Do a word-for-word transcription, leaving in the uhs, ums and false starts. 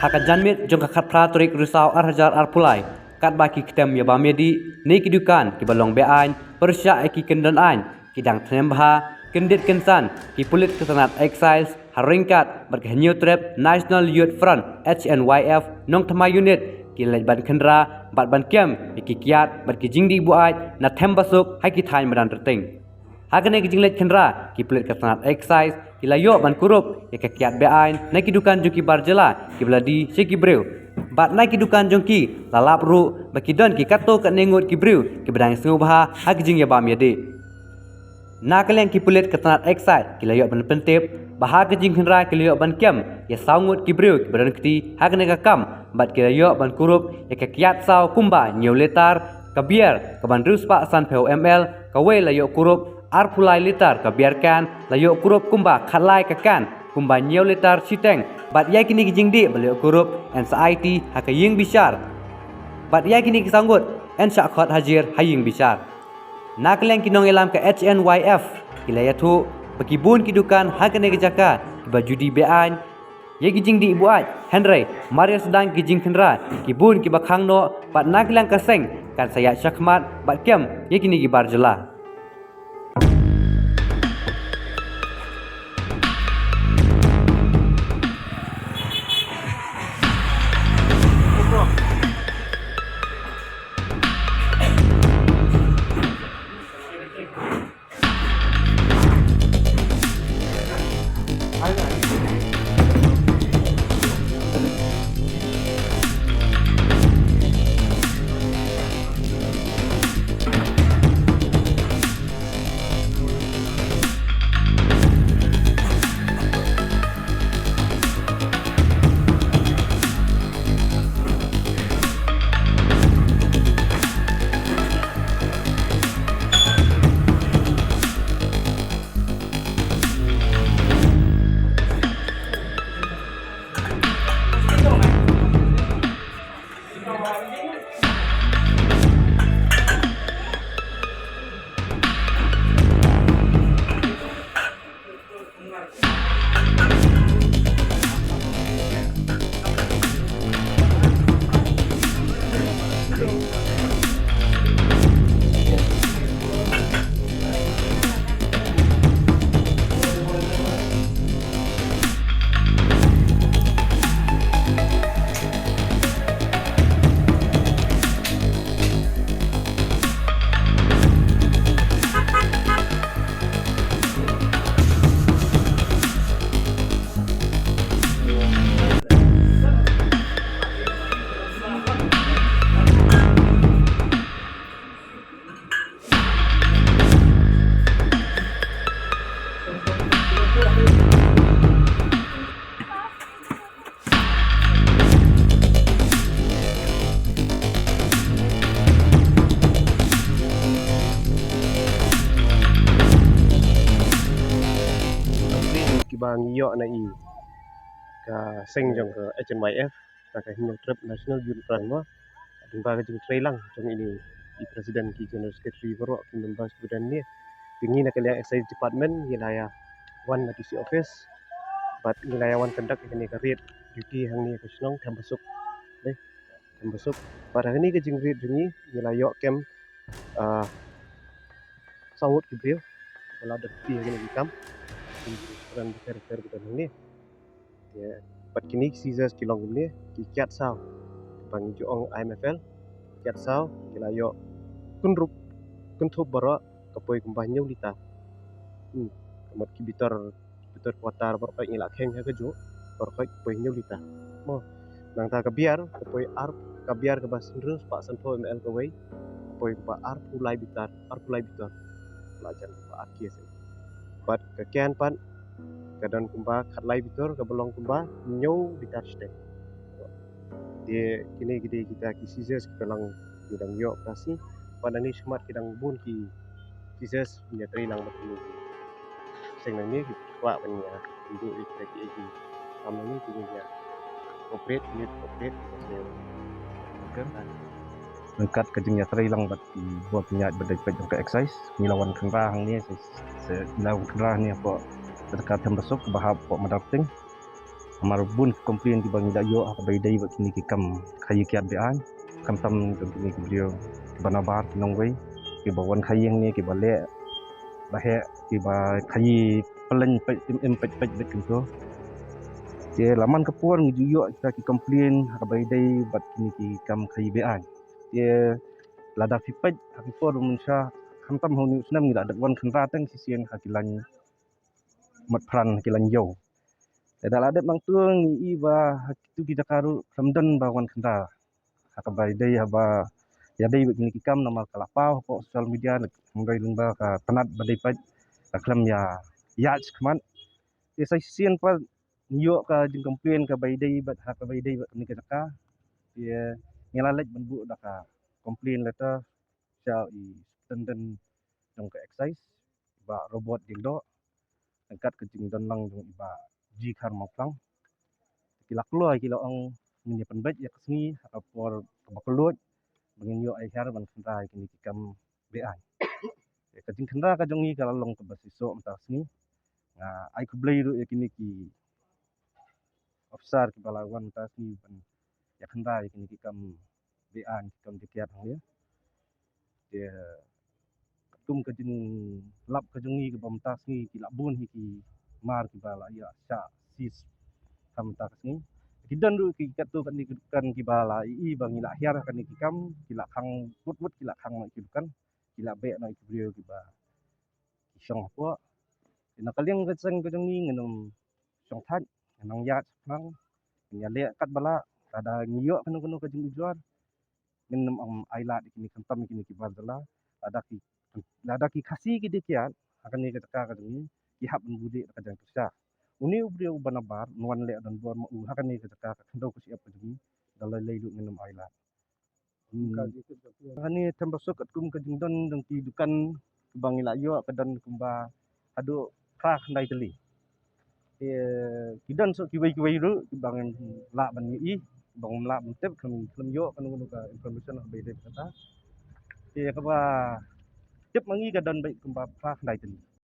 Ha ka janmiet jong ka khatphra tarik Risaw ar hajar arphew lai, katba ki ktem ïa bam ïa dih, ne ki dukan kiba long be-aiñ pyrshah ïa ki kyndon aiñ, ki dang thnem bha, kyndit kynsan, ki pulit ka tnat Excise ha ryngkat bad ka Hynñiewtrep National Youth Front, H N Y F, Nongthymmai Unit, ki leit ban khynra bad ban kem ïa ki kiad bad ki jingdih buaid na Thembasuk ha ki thaiñ madan Rting. Ha kane ka jingleit khynra, ki pulit ka tnat Excise ki la ïoh ban kurup ïa ka kiad be-aiñ na ki dukan jong ki bar jylla kiba la die sha ki briew. Bad na ki dukan jong ki la lap ruh ba ki don ki katto katne ngut ki briew kiba dang sngewbha ha ka jingïabam ïadih. Na ka liang ki pulit ka tnat Excise ki la ïoh ban pyntip ba ha ka jingkhynra ki la ïoh ban kem ïa saw ngut ki briew kiba don kti ha kane ka kam, bad ki la ïoh ban kurup ïa ka kiad saw kumba hynñiew litar ka beer kaba hynriew spah sanphew M L, kawei la ïoh kurup arphew lai litar ka beer can, la ïoh kurup kumba khatlai ka can kumba hynñiew litar shiteng, bad ïa kine ki jingdih ba la ïoh kurup yn sa aiti ha ka ïing bishar. Bad ïa kine ki saw ngut yn shah khot hajir ha ïing bishar. Na ka liang ki nongïalam ka H N Y F ki la ïathuh ba ki bun ki dukan ha kane ka jaka kiba ju die be-aiñ ïa ki jingdih buaid, hynrei mar ïa sdang ki jingkhynra, ki bun kiba khang noh, bad na ka liang ka seng kan sa ïaid shakhmat bad kem ïa kine ki bar jylla. Kiba ngi ïoh na i ka seng jong ka H N Y F, ka ka Hynñiewtrep National Youth Front mo. Dang ba ka jingtrei lang jong ini i president, ki general secretary baroh, ki members kiba don ne. Te ngi na ka liang excise department ngi la ïa wan na D C office. Bad ngi la ïa wan conduct ïa kane ka raid duty hangne ka shnong Thembasuk. Ne, Thembasuk. Bad hangne ka jingriat jong ngi, ngi la ïoh kem, ah, saw ngut ki briew ba la dep plie ha kine ki kam. Ki briew bapher bapher ba don hangne. Te bad kine ki seizures ki long kumne, ki kiad saw ba ngi ju ong I M F L, kiad saw ki la ïoh kynrup kynthup baroh ka poi kumba hynñiew litar. Hmm, ka mut ki bitor, bitor quarter baroh ka ngi la kheiñ ha kajuh, baroh ka poi hynñiew litar. Mo, nangta ka beer ka poi ar, ka beer kaba hynriew spah sanphew M L kawei, ka poi kumba arphew lai bitar, arphew lai bitor. La jan kumba ar K S. Bad ka can pat ka don kumba khatlai bitor, kaba long kumba hynñiew litar shiteng. Te kine ki dei kita ki seizures kiba lang ngi dang ïoh ka sngi. Bad nangne shakhmat ki dang bun ki seizures ngi ïatrei lang bad kine ki seng nangne, ki kwah ban ïa ïoh ïa kita ki, ki kam nangne, ki ïa operate, unit operate, ki ïa. Ryngkat ka jingïatrei lang bad ki bor pynïaid bad dei peit jong ka excise, ngi la wan khynra hangne, se, se ngi la wan khynra hangne hapoh Thembasuk ba hap hapoh Madarting. Namar bun ki complain kiba ngi la ïoh ha kaba ïadei bad kine ki kam khaïi kiad be-aiñ, khamtam jong kine ki briew kiba nabar ki nongwei kiba wan khaïi hangne kiba leh ba heh kiba khaïi pyllein peit im im peit peit beit kumto. Te la man ka por ngi ju ïoh kita ki complain ha kaba ïadei bad kine ki kam khaïi be-aiñ. Te lada phi peit ha ki por mynshwa khamtam ha une u snem ngi la dep wan khynra tang shisien ha ki lain mat phran ha ki lain ïew. Te da la dep nangta ngi i ba ha kitu ki jaka ruh khlem don ba wan khynra ha kaba ïadei haba ïadei bad kine ki kam namar ka la paw hapoh social media, hynrei lyngba ka tnat ba dei peit ka khlem ïa ïaid shakhmat. Te sa shisien pat ngi ïoh ka jingcomplain kaba ïadei bad ha kaba ïadei bad kane ka jaka. Te ngi la leit ban buh da ka complain letter sha i superintendent jong ka excise, i Bah Robert Diengdoh, ryngkat ka jingdon lang jong i Bah G. Kharmawphlang. Ki la kloi ki la ong ngin ïa pynbeit ïa ka sngi ha ka por kaba kylluid ba ngin ïoh ai hiar ban khynra ïa kine ki kam be-aiñ. Ka jingkhynra ka jong ngi ka la long kaba shisha mynta ka sngi. Nga ai khublei ruh ïa kine ki officer kiba la wan mynta ka sngi ban ïa khynra ïa kine ki kam be-aiñ ki kam jingkiad hangne. Te katkum ka jinglap ka jong ngi kaba mynta ka sngi ki la bun hi ki mar kiba la ïa shah seize ha mynta ka sngi. Ki don ruh ki katto katne ki dukan kiba la i ba ngi la hiar kane ki kam, ki la khang wut wut, ki la khang noh ki dukan, ki la beh noh ki briew kiba ki shong hapoh. Te na ka liang ka seng ka jong ngi ngin ym shong thait, ngin nang ïaid shaphrang, ngin ïaleh katba lah. Lada ngi ïoh kano kano ka jingujor ngin ym ai lad ïa kine, khamtam ïa kine ki bar jylla. Lada ki, lada ki Khasi ki dei kiad ha kane ka jaka ka jong ngi, ki hap ban bud da ka jingkyrshan. Une u briew uba nabar un wan leh donbor ma u ha kane ka jaka ka khyndew ka shyiap ka jong ngi, da lei lei ruh ngin ym ai lad. Hmm. Kane Thembasuk katkum ka jingdon jong ki dukan kiba ngi la ïoh ka don kumba haduh phra khyndai tylli. Te ki don shuh kiwei kiwei ruh kiba ngim lah ban ïohi, kiba ngim lah ban tip, khlem, khlem ïoh kano kano ka information kaba ïadei bad kata. Te kaba tip ma ngi ka don beit kumba phra khyndai tylli.